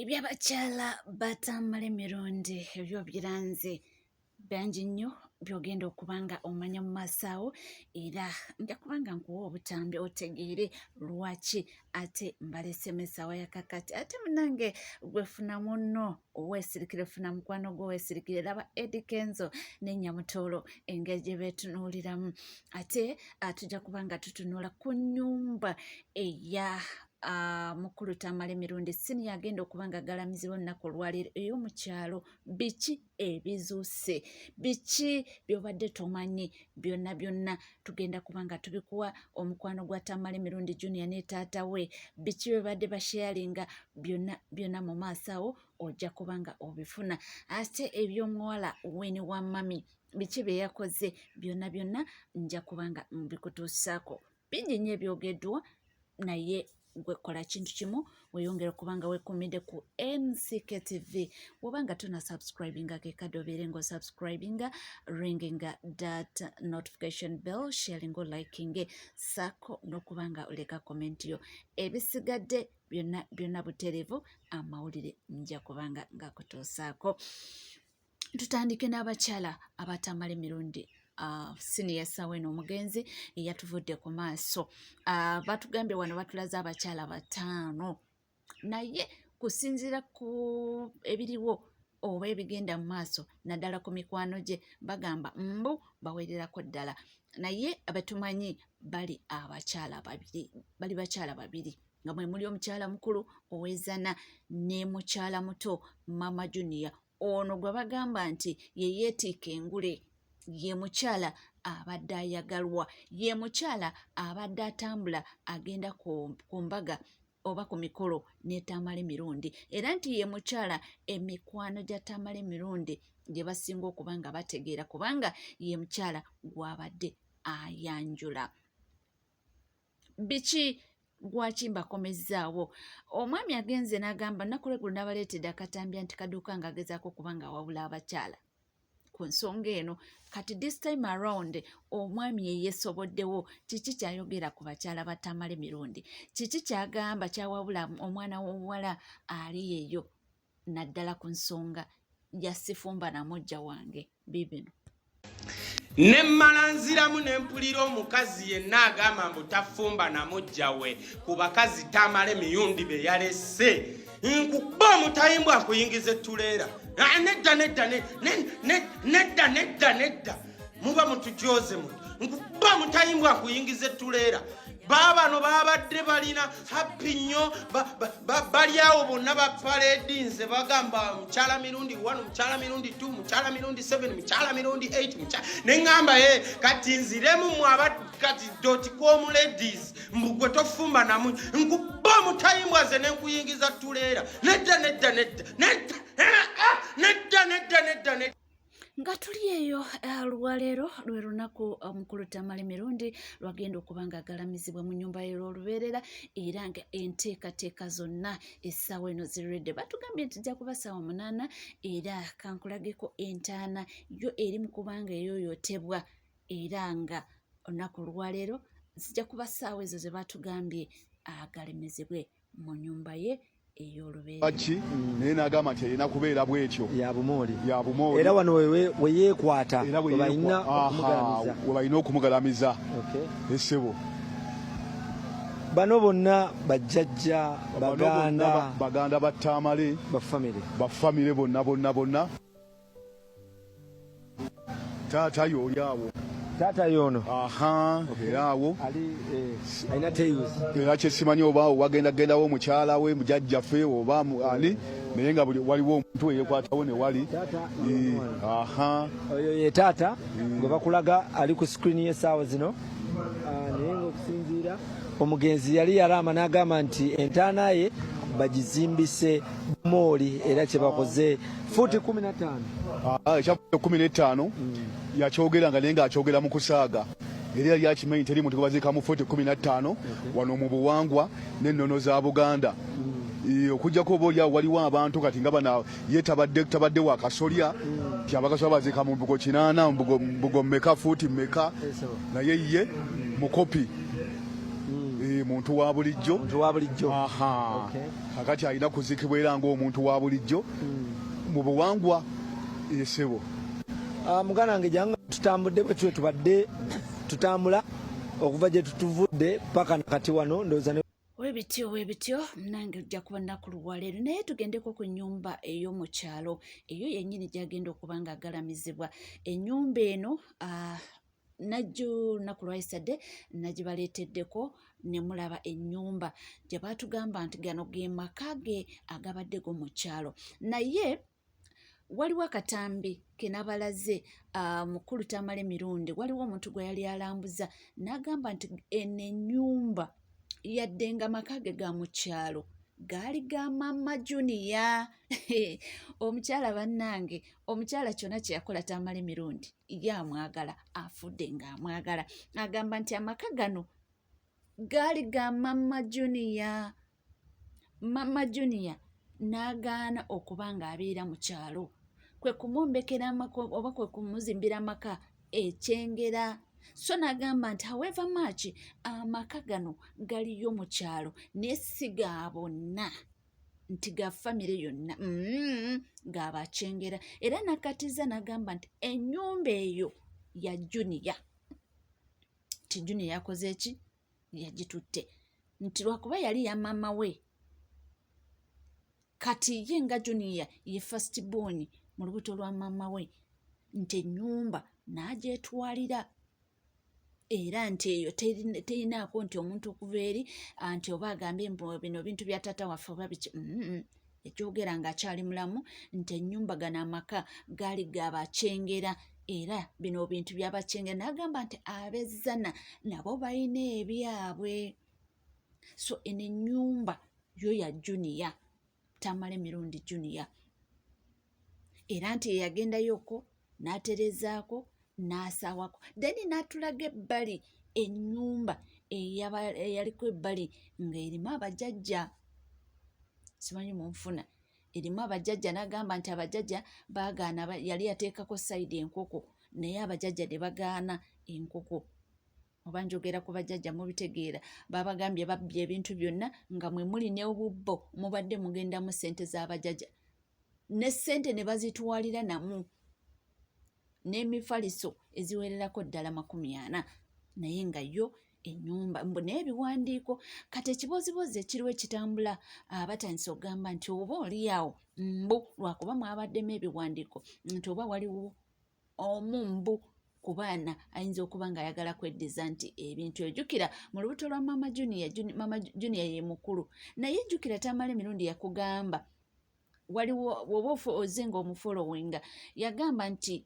Eby'abakyala batambala emirundi ebyo biranze bangi nnyo by'ogenda okuba nga omanya mu maaso awo, era nja kuba nga nkuwa obutambi otegeere lwaki ate mbaleseemu essaawa ya kakati. Ate munange gwe funa munno oweesirikire, funa mukwano gwo weesirikire. Laba Eddy Kenzo ne Nyamutoolo engeri gye beetunuuliramu. Ate tujja kuba nga tutunula ku nnyumba eya mukulu Tamale Mirundi siniya agenda okuba nga agalamizibwa olunaku olwaleero ey'omukyalo. Biki ebizuuse, biki byobadde tomanyi, byonna byonna tugenda kuba nga tubikuwa. Omukwano gwa Tamale Mirundi Junior ne taata we, biki byebadde basharinga, byonna byonna mu maaso awo ojja kuba nga obifuna. Ate eby'omuwala Winnie wa mami, biki bye yakoze, byonna byonna nja kuba nga mbikutuusaako. Bingi nnyo ebyogeddwa, naye gwe kola kintu kimu, weyongere okuba nga wekumidde ku NCK TV. Woba nga tona subscribinga, kekadde obeere nga osubscribinga, ringinga that notification bell, sharing, liking, saako n'okuba nga oleka comment yo. Ebisigadde byonna byonna butereevu, amawulire nja kuba nga ngakutuusaako. Tutandike n'abakyala abatamala emirundi siniya ssaawa eno omugenzi eyatuvudde ku maaso. Batugambye wano, batulaze abakyala bataano, naye kusinziira ku ebiriwo oba ebigenda mu maaso, naddala ku mikwano gye, bagamba mbu bawererako ddala, naye betumanyi bali abakyala babiri, bali bakyala babiri, nga mwe muli omukyala mukulu ow'Ezana ne mukyala muto Mama Junior. Ono gwe bagamba nti ye yeetiika engule, ye mukyala abadde ayagalwa, ye mukyala abadde atambula agenda ku mbaga oba ku mikolo ne Tamale Mirundi, era nti ye mukyala emikwano gya Tamale Mirundi gye basinga okuba nga bategeera, kubanga ye mukyala gw'abadde ayanjula. Biki, lwaki mbakomezzaawo? Omwami agenze n'agamba nnaku lweggulo n'abaleetedde akatambya nti kaduuka ng'agezaako okuba nga awabula abakyala ku nsonga eno. Kati this time around omwami yeyesoboddewo. Kiki kyayogera ku bakyala ba Tamale Mirundi? Kiki kyagamba, kyawabula omwana w'obuwala ali eyo, naddala ku nsonga ya sifumba na mujja wange? Bibino. Ne mmala nziramu ne mpulira omukazi yenna agamba mbu tafumba na mujja we ku bakazi Tamale Miyundi be yalese, nkuba omutayimbwa nkuyingiza ettuleera. Ah, nedda, nedda, nedda, nedda, nedda, muba mutujoze mutu. Nkuba omutayimbwa nkuyingiza ettuleera. Baabano babadde balina happy nnyo, bali awo bonna bapaledinze, bagamba mukyala Mirundi 1, mukyala Mirundi 2, mukyala Mirundi 7, mukyala Mirundi 8. Neŋŋamba ye kati nziremu mu aba kati dot com ladies, mbu gwe tofumba namu, nkuba omutayimbwa ze nenkuyingiza tuleera. Nedda, nedda, nedda, nedda, nedda, nedda, nedda, nedda. Nga tuli eyo, lwaleero lwe lunaku omukulu Tamale Mirundi lwagenda okuba nga agalamizibwa mu nnyumba ye lw'olubeerera, era nga enteekateeka zonna essaawa eno ziredde. Batugambye nti jja kuba ssaawa 8, era kankulageko entaana yo eri mu kubanga eyooyootebwa, era nga olunaku olwaleero zijja kuba ssaawa ezo ze batugambye agalemezebwe mu nnyumba ye ey'olubeerera. Ki naye n'agamba nti erina kubeera bwetyo. Ya bumooli. Ya bumooli. Era wano weyeekwata. Era we balina okumugalamiza. We balina okumugalamiza. Essebo. Bano bonna bajjajja, baganda? Baganda ba Tamale. Bafamire. Bafamire bonna bonna bonna. Taata yooli awo. Taata yoono. Aha, era awo. Ali alina tails. Era kyesimanyi oba wagenda gendawo omukyala we mujajjaffe oba ani, naye nga buli waliwo omuntu eyekwatawo ne wali. Aha. Oyo ye taata gwe bakulaga ali ku screen y'essaawa zino. Ah, naye ng'okusinziira omugenzi yali yalaama n'agamba nti entaana ye bagizimbise mooli, era kye bakoze, fuuti 15. Ah, ekya 15 yakyogera nga naye ng'akyogera mu kusaaga, era yali akimanyi teri muntu gwe baziika mu fuuti 15 wano mu buwangwa n'ennono za Buganda. Okuggyako oba oliawo waliwo abantu kati nga bana ye tabadde wa kasolya nti abakasolya baziika mu mbugo 8, mbugo mmeka, fuuti mmeka, naye ye mukopi. Muntu wa bulijjo. Muntu wa bulijjo. Aha. Okay. Kakati alina kuziikibwa era ng'omuntu wa bulijjo mu buwangwa esebo. Ah, muganda wange, jangu tutambudde bwe tutyo, tubadde tutambula okuva gye tutuvudde paka nakati wano, ndowooza ne Webityo webityo, nange ojja kuba nnaku lwaleero, naye tugendeko ku nnyumba ey'omu kyalo eyo yennyini gyagenda okuba nga agalamizibwa. Ennyumba eno, ah, najjo olunaku lwayisadde nagibaleeteddeko ne mulaba ennyumba gye baatugamba nti gano ge maka ge agabadde go mu kyalo, naye waliwo akatambi ke nabalaze mukulu Tamale Mirundi. Waliwo omuntu gwe yali alambuza n'agamba nti eno ennyumba, yadde nga maka ge ga mu kyalo, gaali ga Mama Junior omukyala. Bannange, omukyala kyonna kye yakola, Tamale Mirundi ye amwagala, afudde ng'amwagala. Agamba nti amaka gano gaali ga Mama Junior. Mama Junior n'agaana okuba ng'abeera mu kyalo, kwe kumwombekera amaka oba kwe kumuzimbira amaka ekyengera. So n'agamba nti however much amaka gano galiyo mu kyalo, naye si ga bonna, nti ga famire yonna, g'abakyengera. Era nakatiza n'agamba nti ennyumba eyo ya Junior, nti Junior yakoze ki? Yagitutte, nti lwakuba yali ya maama we. Kati ye nga Junior ye first born mu lubuto lwa maama we, nti ennyumba n'agyetwalira, era nti eyo terinaako nti omuntu okuva eri nti oba agambye mbu bino bintu bya taata waffe oba biki. Ekyogera ng'akyali mulamu nti ennyumba, gano amaka gaali gabakyengera, era bino bintu byabakyengera. N'agamba nti abezzana nabo balina ebyabwe. So eno ennyumba yo ya Junior, Tamale Mirundi Junior, era nti yeyagendayoko n'aterezaako n'asaawako, then n'atulaga ebbali ennyumba eyaliko ebbali ng'erimu abajjajja, simanyi munfuna, erimu abajjajja. N'agamba nti abajjajja baagaana, yali yateekako side enkoko, naye abajjajja ne bagaana enkoko. Oba njogera ku bajjajja mubitegeera. Babagambye babbye ebintu byonna nga mwe muli n'obubbo mubadde mugendamu ssente z'abajjajja, ne ssente ne bazitwalira namu n'emifaliso eziwererako ddala 40, naye nga yo ennyumba mbu n'ebiwandiiko. Kati ekibooziboozi ekiriwo ekitambula, batandise okugamba nti oba oli awo mbu lwakuba mwabaddemu ebiwandiiko, nti oba waliwo omu mbu ku baana ayinza okuba ng'ayagala kweddiza nti ebintu. Ojjukira mu lubuto lwa Mama Junior, Mama Junior ye mukulu, naye jjukira Tamala Emirundi yakugamba waliwo woba oze nga omufollowinga, yagamba nti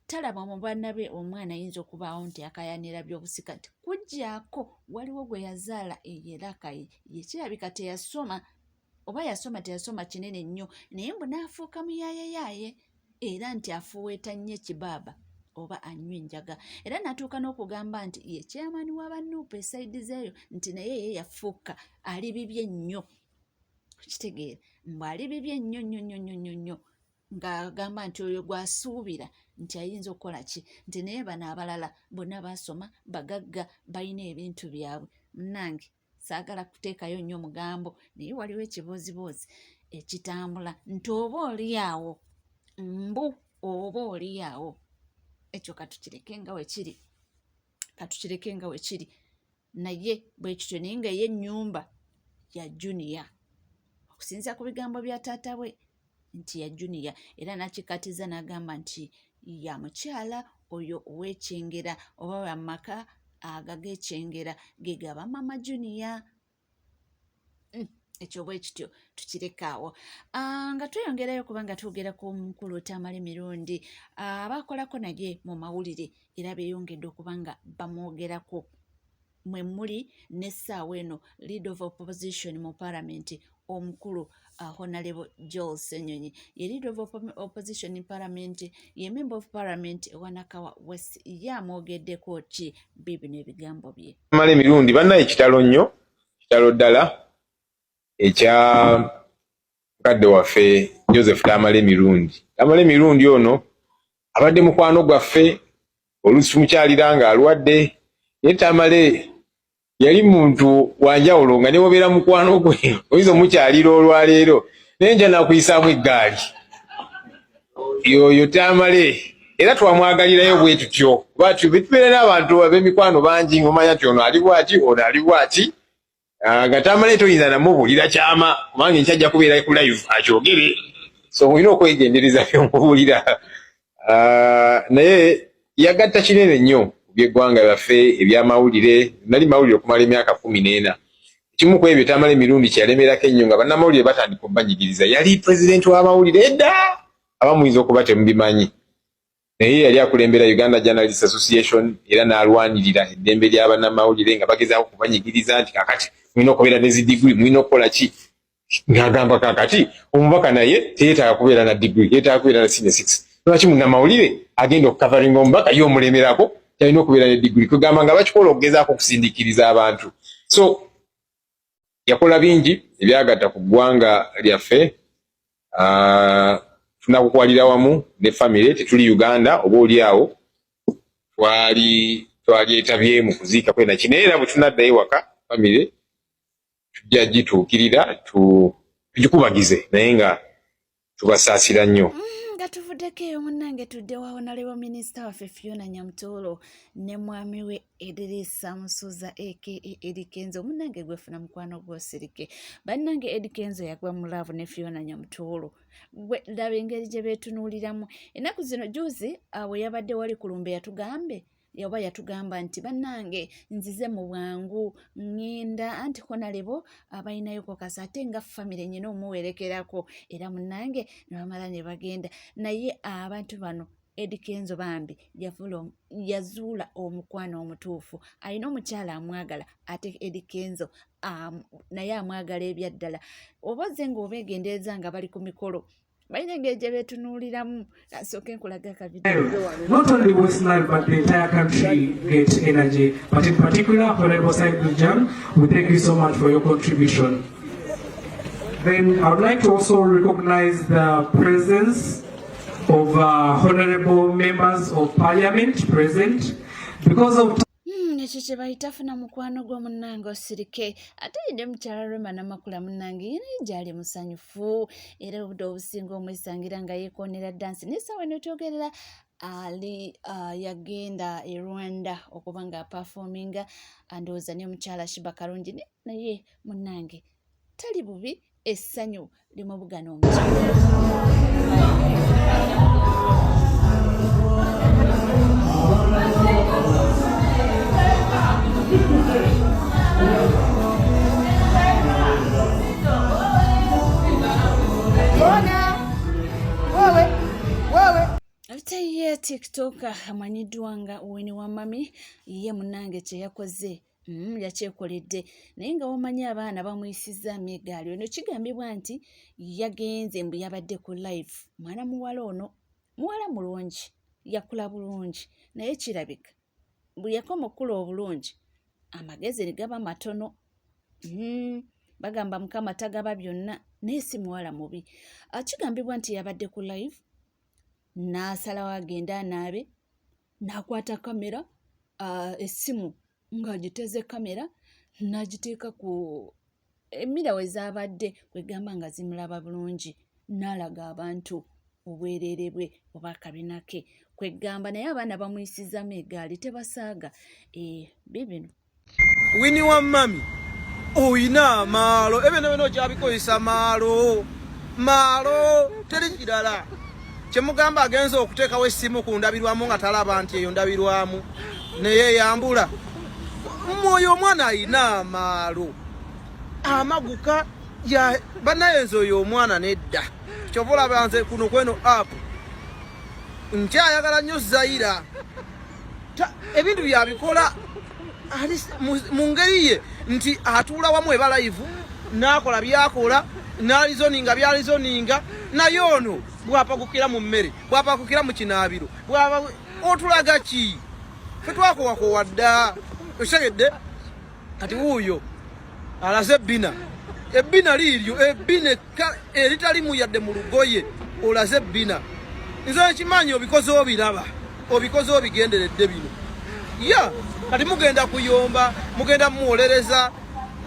talaba mu baana be omwana ayinza okubaawo nti akayanira byobusika, nti kujjaako waliwo gwe yazaala eyeraka ye kirabika teyasoma oba yasoma teyasoma kinene nnyo, naye mbu n'afuuka muyaayeyaaye, era nti afuweeta nnyo ekibaaba oba anywa enjaga, era n'atuuka n'okugamba nti ye chairman w'abanuupu eside zeeyo, nti naye ye yafuuka ali bibye nnyo. Kitegeera mbu ali bibye nnyo nnyo nnyo nnyo nnyo nnyo, ng'agamba nti oyo gw'asuubira nti ayinza okukola ki, nti naye bano abalala bonna baasoma, bagagga, balina ebintu byabwe. Munnange, saagala kuteekayo nnyo mugambo, naye waliwo ekibooziboozi ekitambula nti oba oli awo mbu oba oli awo ekyo katukireke nga wekiri, katukireke nga wekiri. Naye bwe kityo, naye nga ey'ennyumba ya Junior okusinziira ku bigambo bya taata we nti ya Junior, era n'akikatiza n'agamba nti ya mukyala oyo ow'ekyengera oba bamaka agag'ekyengera ge gaba Mama Junior. Ekyo bwe kityo tukireke awo. Nga tweyongerayo kubanga twogera ku mukulu Tamale Mirundi, abakolako naye mu mawulire era beeyongedde okuba nga bamwogerako, mwe muli n'essaawa eno Leader of Opposition mu Parliament, omukulu Honorable Joel Ssenyonyi. Ye Leader of Opposition in Parliament, ye Member of Parliament ewa Nakawa West. Ye amwogeddeko ki? Bibino ebigambo bye. Tamale Mirundi, bannaye, kitalo nnyo, kitalo ddala ekya mukadde waffe Joseph Tamale Mirundi. Tamale Mirundi ono abadde mukwano gwaffe, oluusi tumukyalira ng'alwadde, naye Tamale Yali muntu wanjawulo nga newobeera mukwano gwe oyinza omukyalira olwaleero naye nja nakuyisaamu eggaali yoyo Tamale era twamwagalirayo bwe tutyo kuba tubeera n'abantu ab'emikwano bangi ng'omanya nti ono ali bwati ono ali bwati ah, nga Tamale toyinza namubuulira kyama kubanga enkya ajja kubeera ku live akyogere so olina okwegendereza byomubuulira ah, naye yagatta kinene nnyo ku by'eggwanga lyaffe ebyamawulire nali mawulire okumala emyaka 14 ekimu ku ebyo Tamale Mirundi kyeyalemerako ennyo nga bannamawulire batandika obanyigiriza yali pulezidenti w'amawulire edda abamuyinza okuba temubimanyi naye yali akulembera Uganda Journalists Association era n'alwanirira eddembe lya bannamawulire nga bagezaako kubanyigiriza nti kakati mulina okubeera ne zidiguli mulina okukola ki ng'agamba kakati omubaka naye teyeetaaga kubeera na diguli yeetaaga kubeera na senior six lwaki munnamawulire agenda okukavaringa omubaka ye omulemerako talina okubeera ne diguli kwegamba nga bakikola okugezaako okusindikiriza abantu so yakola bingi ebyagatta ku ggwanga lyaffe ah, tunakukwalira wamu ne famire tetuli Uganda oba oli awo twali twalyetabye mu kuziika kwe naki naye era bwe tunaddayo ewaka famire tujja gituukirira tugikubagize naye nga tubasaasira nnyo. Nga tuvuddeko eyo munnange tudde wa honalebo minisita waffe Fiona Nyamutoolo ne mwami we Edirisa Musuuza aka Eddy Kenzo. Munnange gwefuna mukwano gw'osirike. Bannange Eddy Kenzo yagwa mu laavu ne Fiona Nyamutoolo. Gwe laba engeri gye beetunuuliramu. Ennaku zino juuzi awo yabadde wali ku lumbe yatugambe oba yatugamba nti bannange nzize mu bwangu ŋŋenda anti honalebo abalinayo kokasa ate nga famire nyina omuwerekerako era munnange ne bamala ne bagenda naye abantu bano Eddy Kenzo bambi yazuula omukwano omutuufu alina omukyala amwagala ate Eddy Kenzo naye amwagala ebyaddala oba ozze ng'obeegendereza nga bali ku mikolo balina engeri gye beetunuuliramu kasooke nkulaga akavidiyo. Not only West Nile, but the entire country get energy. But in particular, Honorable Said Jang, we thank you so much for your contribution. Then I would like to also recognize the presence of honorable members of parliament present. Because of Ekyo kye bayita funa mukwano gwo munnange osirike ate yine mukyala Rema Namakula munnange yine gyali musanyufu era obudde obusinga omwesangira nga yeekoonera dansi n'essaawa eno twogerera ali yagenda e Rwanda okuba nga apafominga ndowooza ne mukyala Shiba Karungi naye munnange tali bubi essanyu limubugana omutima. Ate ye tiktoker amanyiddwa nga Winnie wa Mami ye munnange kye yakoze yakyekoledde naye nga womanyi abaana bamuyisizaamu eggaali ono kigambibwa nti yagenze mbu yabadde ku live mwana muwala ono muwala mulungi yakula bulungi naye kirabika bwe yakoma okukula obulungi amagezi ne gaba matono bagamba Mukama tagaba byonna naye si muwala mubi kigambibwa nti yabadde ku live n'asalawo agende anaabe n'akwata kamera essimu ng'agiteze kamera n'agiteeka ku emmira we zaabadde kwegamba nga zimulaba bulungi n'alaga abantu obwereere bwe oba akabina ke kwegamba naye abaana bamuyisizaamu eggaali tebasaaga bibino. Winnie wa mami oyina amaalo ebyo byona okyabikozesa maalo maalo teri kirala kyemugamba agenza okuteekawo essimu ku ndabirwamu nga talaba nti eyo ndabirwamu neyeyambula mwoyo omwana ayina amaalo amaguka banaye nze oyo omwana nedda kyova olaba nze kuno kweno app nkyayagala nnyo Zaira ebintu byabikola mu ngeri ye nti atuula wamu eba live n'akola byakola n'alizoninga byalizoninga naye ono bwapakukira mu mmere bwapakukira mu kinaabiro bwaba otulaga ki fe twakowakowa dda okitegedde kati wuuyo alaze ebbina ebbina liiryo ebbina eritalimu yadde mu lugoye olaze ebbina nze nkimanyi obikoze obiraba obikoze obigenderedde bino ya Kati mugenda kuyomba, mugenda mumuwolereza.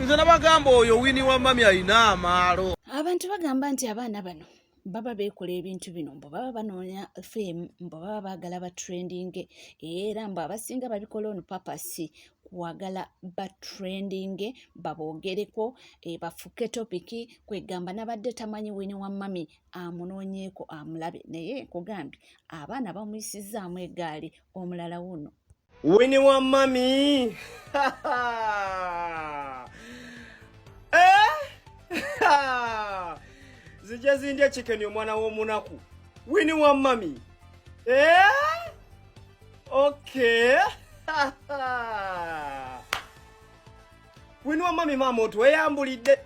Nze nabagamba oyo Winnie wa mami alina amaalo. Abantu bagamba nti abaana bano baba beekola ebintu bino mbu baba banoonya fame, mbu baba baagala batrendinge, era mbu abasinga babikola on purpose kwagala batrendinge, baboogereko, bafuke topiki. Kwegamba nabadde tamanyi Winnie wa mami amunoonyeeko amulabe, naye nkugambye abaana bamuyisizzaamu eggaali. Omulala wuno. Winnie wa mami. Eh? Zijja zindya chicken omwana w'omunaku. Winnie wa mami. Eh? Okay. Winnie wa mami maama otweyambulidde.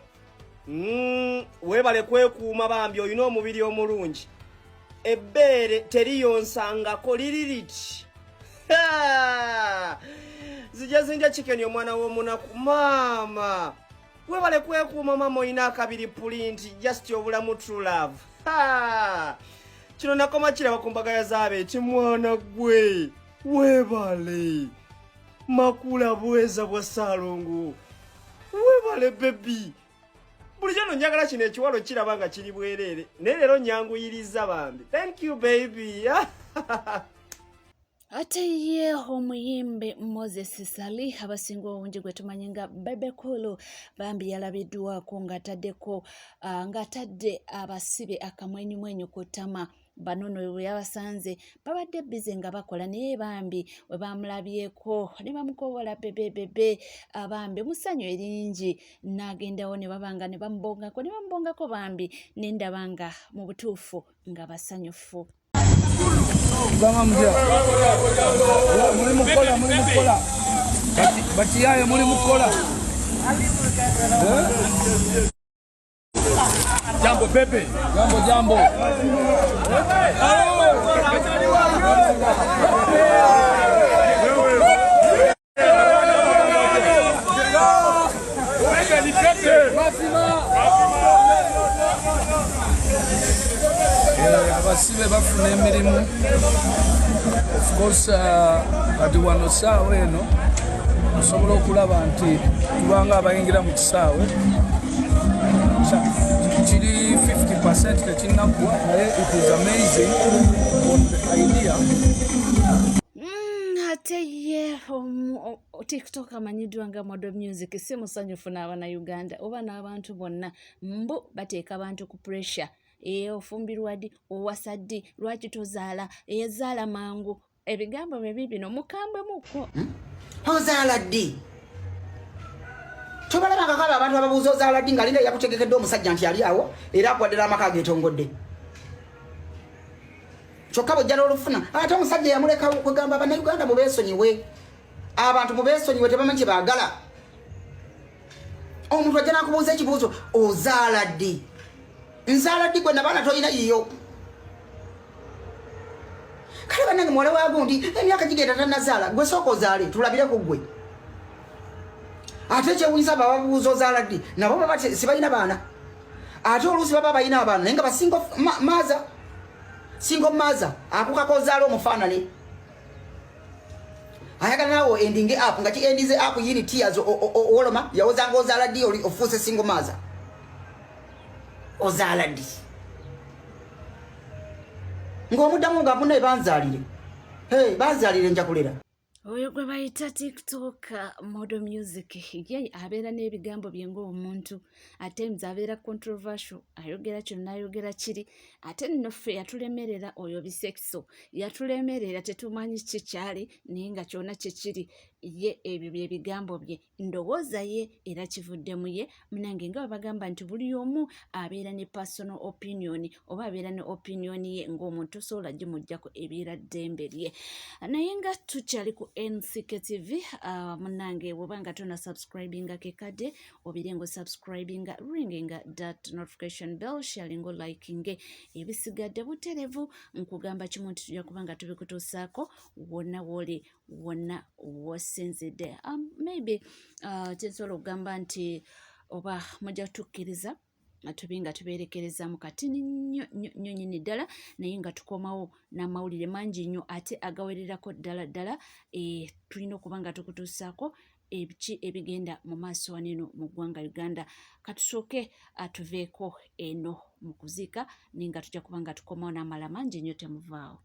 Weebale kwekuuma bambi, olina omubiri omulungi. Ebbeere teriyonsangako liri liti. Zijja zindya chicken omwana w'omunaku maama. Webale kwekuuma mama, olina akabiri pulinti just obulamu true love. Ha! Kino nakoma kiraba ku mbaga ya zaabeeti mwana gwe. Webale. Makula bweza bwa Ssaalongo. Webale baby. Bulijjo no njagala kino ekiwalo kiraba nga kiri bwereere. Naye leero nyanguyiriza bambi. Thank you baby. Ate ye omuyimbi Moses Ssali abasinga obungi gwe tumanyi nga Bebe Cool bambi yalabiddwako ng'ataddeko ng'atadde abasibe akamwenyumwenyu ku ttama. Bano nno bwe yabasanze babadde bize nga bakola, naye bambi we bamulabyeko ne bamukowola bebe bebe, bambi mu ssanyu eringi n'agendawo ne baba nga ne bamubongako ne bamubongako bambi, ne ndaba nga mu butuufu nga basanyufu. Gamba mutya? Muli mukola, muli mukola. Batiyaye muli mukola. Eh? Jambo bebe. Jambo jambo. Abasibe bafuna emirimu, of course. Kati wano saawa eno osobola okulaba nti tubanga abayingira mu kisaawe kiri 50 tekinnaggwa, naye it is amazing on the idea. Ate ye TikTok amanyiddwa nga Model Music si musanyufu n'Abannayuganda oba n'abantu bonna, mbu bateeka abantu ku pressure. E ofumbirwa ddi? Owasa ddi? Lwaki tozaala? Ezaala mangu. Ebigambo bye bibino, mukambwemuko. Ozaala ddi? Tobalabangako abo abantu ababuuza ozaala ddi, ng'alinga yakutegekedde omusajja nti ali awo era akuwadde n'amaka ageetongodde, kyokka bwojja n'olufuna ate omusajja yamulekawo. Kwegamba Bannayuganda mubeesonyiwe, abantu mubeesonyiwe, tebamanyi kye baagala. Omuntu ajja nakubuuza ekibuuzo, ozaala ddi? Nzaala ddi gwe nabaana tolina yiyo? Kale bannange, muwala wa gundi emyaka gigenda tanazaala. Gwe sooka ozaale tulabire ku ggwe. Ate ekyewunyisa, abo ababuuza ozaala ddi nabo baba sibalina baana, ate oluusi baba balina abaana naye nga ba single mother. Single mother akukaka ozaala omufaanane, ayagala naawe endinge up nga ki endize up yini tears. Owoloma yawozanga ozaala ddi, oli ofuuse single mother, ozaala ddi? Ng'omuddamu nga munaye banzaalire. Hey, banzaalire nja kulera. Oyo gwe bayita TikTok Model Music ye abeera n'ebigambo bye ng'omuntu, at times abeera controversial, ayogera kyonna ayogera kiri. Ate nno ffe yatulemerera oyo bisekiso, yatulemerera, tetumanyi kikyali, naye nga kyonna kyekiri ye ebyo bye bigambo bye, ndowooza ye, era kivuddemu ye. Munange, nga bwe bagamba nti buli omu abeera ne personal opinion oba abeera ne opinion ye ng'omuntu, osobola gimugjako, ebeera ddembe lye. Naye nga tukyali ku NCK TV, munange, bw'oba nga tona subscribinga, kekadde obeere nga osubscribinga, ringinga that notification bell, sharing, liking, ebisigadde buterevu. Nkugamba kimu nti tujja kuba nga tubikutuusaako wonna w'oli, wonna wosinzidde. Maybe kyensobola okugamba nti oba mujja tukkiriza Tube nga tubeerekereza mu katini nnyo nnyo nnyo nnyini ddala, naye nga tukomawo n'amawulire mangi nnyo ate agawererako ddala ddala. Tulina okuba nga tukutuusaako ebiki ebigenda mu maaso wano eno mu ggwanga Uganda. Katusooke atuveeko eno mu kuziika, naye nga tujja kuba nga tukomawo n'amala mangi nnyo. Temuvaawo.